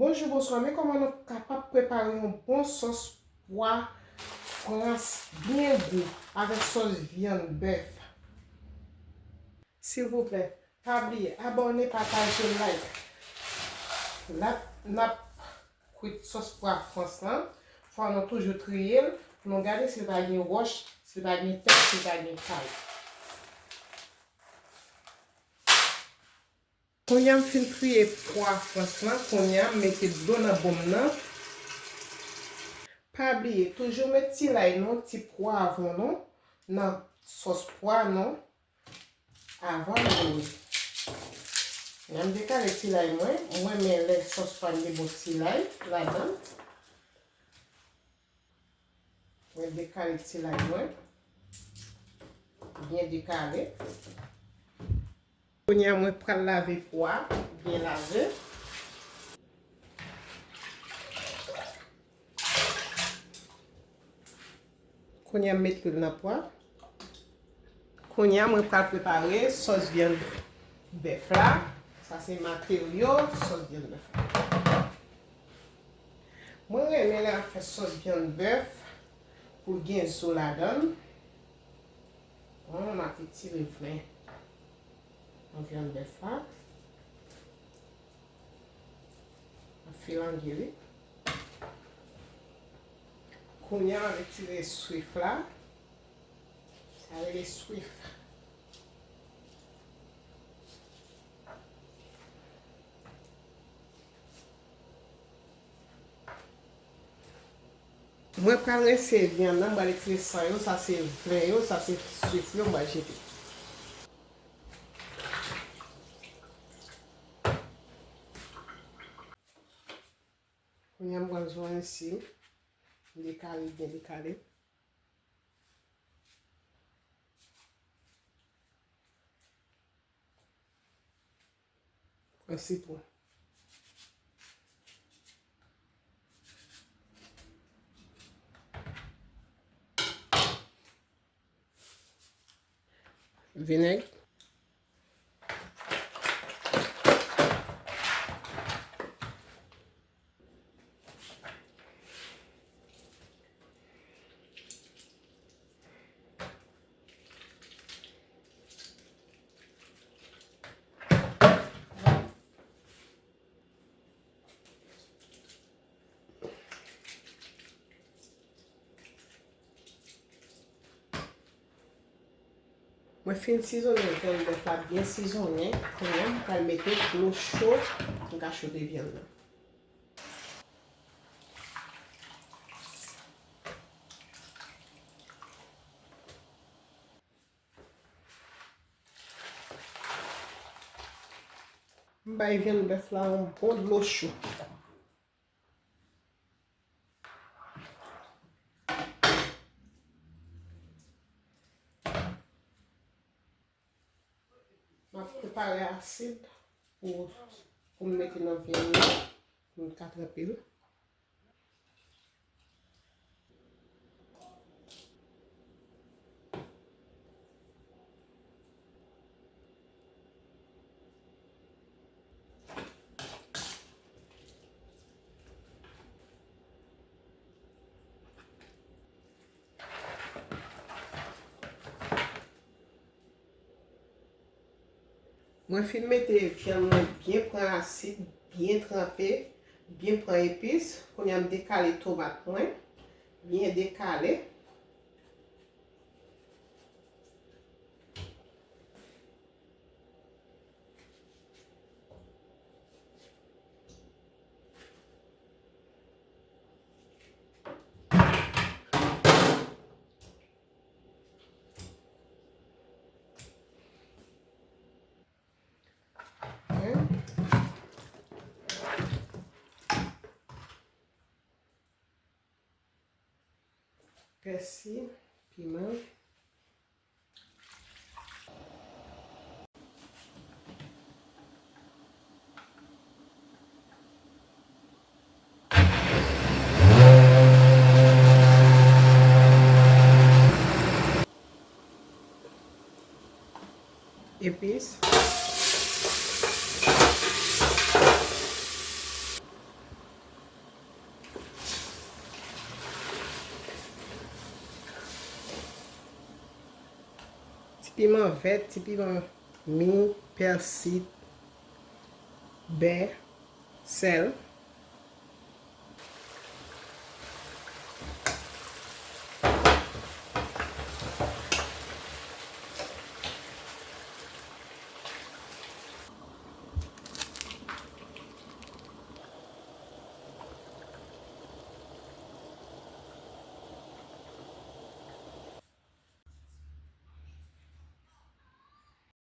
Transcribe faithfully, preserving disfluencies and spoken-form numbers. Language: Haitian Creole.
Bonjou, bonswa. Men kòman nou kapab prepare yon bon sòs pwa frans byen gou avèk sòs vyann bèf. Silvouplè, pa bliye abòne, pataje, like. N ap, n ap kwit sòs pwa frans lan. Fò nou toujou triye l pou nou gade si l pa gen wòch, si l pa gen tèt, si l pa gen kay. Kounye a m fin triye pwa frans lan, kounye a m mete dlo nan bon m nan. Pa bliye, toujou met ti lay nou, ti pwavwon nou nan sòs pwa nou avan nou boure. Kounye a m dekale ti lay mwen, mwen renmen lè sòs pwa m gen bon ti lay ladan l. Mwen dekale ti lay mwen. Byen dekale. Kounye a mwen pral lave pwa, byen lave. Kounye a m met lwil nan pwa. Kounye a mwen pral prepare sòs vyann bèf la. Sa se materyo sòs vyann bèf la. Mwen renmen lè m ap fè sòs vyann bèf pou l gen zo ladan l. Bon, m ap retire ven nan vyann bèf la. M ap filange li. Kounye a m ap retire swif la. Sa rele swif. Mwen pral rense vyann nan, mwen pral retire san yo, sa se ven yo, sa se swif yo, mwen pral jete. Kounye a mwen pral zo rense, m dekale, byen dekale. Pran sitwon. Vinèg. Mwen fin sizonnen vyann bèf la byen sizonnen. Kounye a, m pral mete dlo cho pou m ka chote vyann nan. M bay vyann bèf la yon bon dlo cho. M ap prepare asid pou, pou m mete nan vyann nan, pou m ka tranpe l. Mwen fin mete vyann mwen byen pran asid, byen tranpe, byen pran epis. Kounye a m dekale tomat mwen, byen dekale. Pèsi, piman. Epis. Piman vèt, ti piman mi, pèsi, bè, sèl.